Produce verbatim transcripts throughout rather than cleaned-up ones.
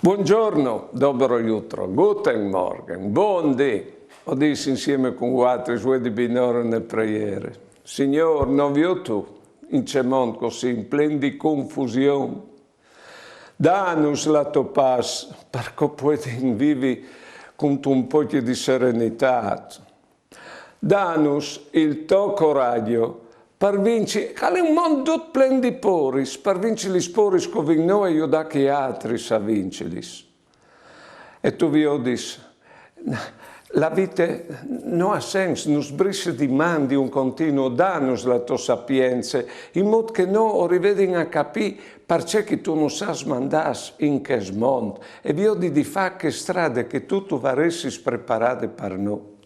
Buongiorno, dobro jutro, guten Morgen, bon dì. O dîs insiemi cun vualtris, vuei di binore une preiere. Signôr, no viôt tu in ce mont cussì plen di confusion? Dânus la tô pâs, par che o puedin vivi cuntun pôc di serenitât. Dânus il to coragjo par vinci, al è un mont dut plen di pôris, par vinci lis pôris che o vin nô e judâ chei altris a vincilis. E tu viodis, la vite no à sens, nus brisse di man di un continuu. Dânus la tô sapience, in mût che nô o rivedin a capî parcè che tu nus âs mandâts in chest mont e viodi di fâ chê strade che tu tu varessis preparade par nô.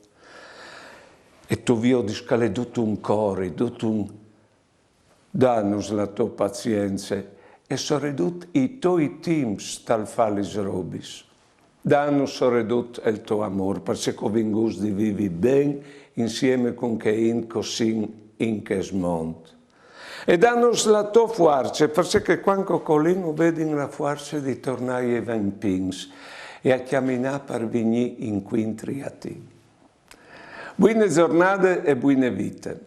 E tu viodis che al è dut un cori, dut un... Dânus la tô pazience e soredut i toi timps tal fâ lis robis. Dânus soredut il to amôr, parcè che o vin gust di vivi ben insiemi cun chê int che o sin in chest mont. E dânus la tô fuarce, parcè che cuant che o colìn o vedin la fuarce di tornâ a jevâ in pîts e a cjaminâ par vignî incuintri a ti. Buine zornade e buine vite.